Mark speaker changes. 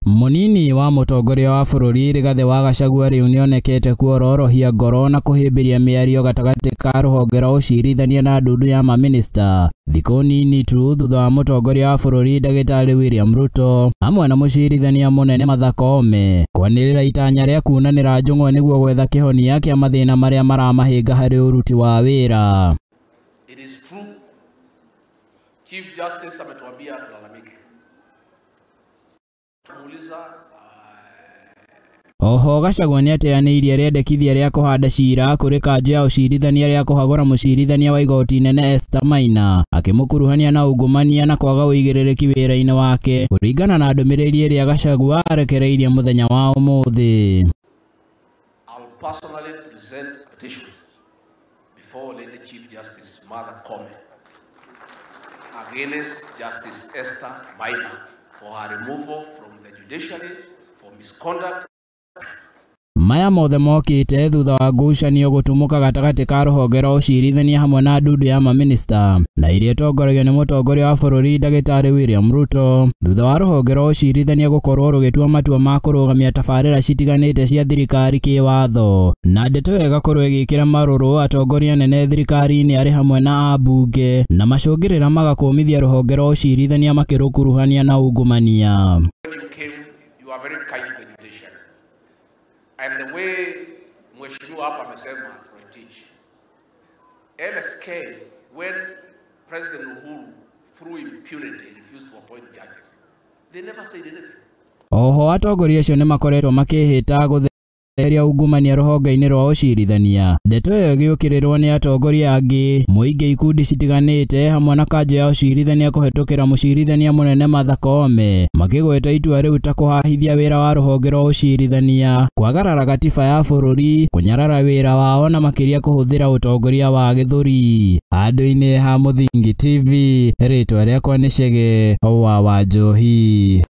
Speaker 1: Mũnini wa mũtongoria wa bũrũri Rigathĩ wa Gachagua rĩu nĩonekete kuororohia ngoro na kũhĩmbĩria mĩario gatagatĩ ka rũhonge rwa ũcirithania na ndundu ya mamĩnĩsta thikũ nini tu thutha wa mũtongoria wa bũrũri ndagĩtarĩ William Ruto hamwe na mũcirithania mũnene Martha Koome kwanĩrĩra itanya rĩa kunanĩra njũng'wa nĩguo gwetha kĩhonia kĩa mathĩna marĩa maramahĩnga harĩ ũruti wa wĩra.
Speaker 2: It is true. Chief Justice ametuambia tulalamike. Muuliza.
Speaker 1: Oho Gachagua nĩateanĩirie rĩendekithia rĩa kũhanda cira kũrĩ kanjũ ya ũcirithania rĩa kũhagũra mũcirithania wa igoti inene Esther Maina akĩmũkuruhania na ungumania na kwaga ũigĩrĩrĩki wĩra-inĩ wake kũringana na ndũmĩrĩri ĩrĩa Gachagua arekereirie mũthenya wa ũmũthĩ.
Speaker 2: I'll personally present a petition before Lady Chief Justice Martha Koome against Justice Esther Maina for her removal from the judiciary for misconduct.
Speaker 1: Maya mothe mokĩte thutha wa ngucanio gũtumũka gatagatĩ ka rũhonge rwa ũcirithania hamwe na ndundu ya mamĩnĩsta na iria ĩtongoragio nĩ mũtongoria wa bũrũri ndagĩtarĩ William Ruto thutha wa rũhonge rwa ũcirithania gũkorwo rũgĩtua matua ma kũrũgamia tabarĩra citiganĩte cia thirikari kĩwatho na ndeto ĩyo ĩgakorwo ĩgĩkĩra marũrũ atongoria anene thirikari-inĩ arĩ hamwe na ambunge na macũngĩrĩra magakũmithia rũhonge rwa ũcirithania makĩrũkuruhania na ungumania.
Speaker 2: When you came, you are very kind to the judiciary. And the way Mheshimiwa hapa amesema Rotich, LSK, when President Uhuru through impunity refused to appoint judges, they never said anything.
Speaker 1: Oho atongoria acio nĩ makoretwo makĩhĩta gũtheria ungumania rũhonge-inĩ rwa ũcirithania. Ndeto ĩyo ĩgĩũkĩrĩrwo nĩ atongoria angĩ mũingĩ ikundi citiganĩte hamwe na kanjũ ya ũcirithania kũhetũkĩra mũcirithania mũnene Martha Koome makĩgweta itua rĩu ta kũhahithia wĩra wa rũhonge rwa ũcirithania, kwagarara gatiba ya bũrũri, kũnyarara wĩra wao na makĩria kũhũthĩra ũtongoria wa gĩthũri. Handũ-inĩ ha Mũthingi TV, rĩtwa rĩakwa nĩ Chege wa Wanjohi.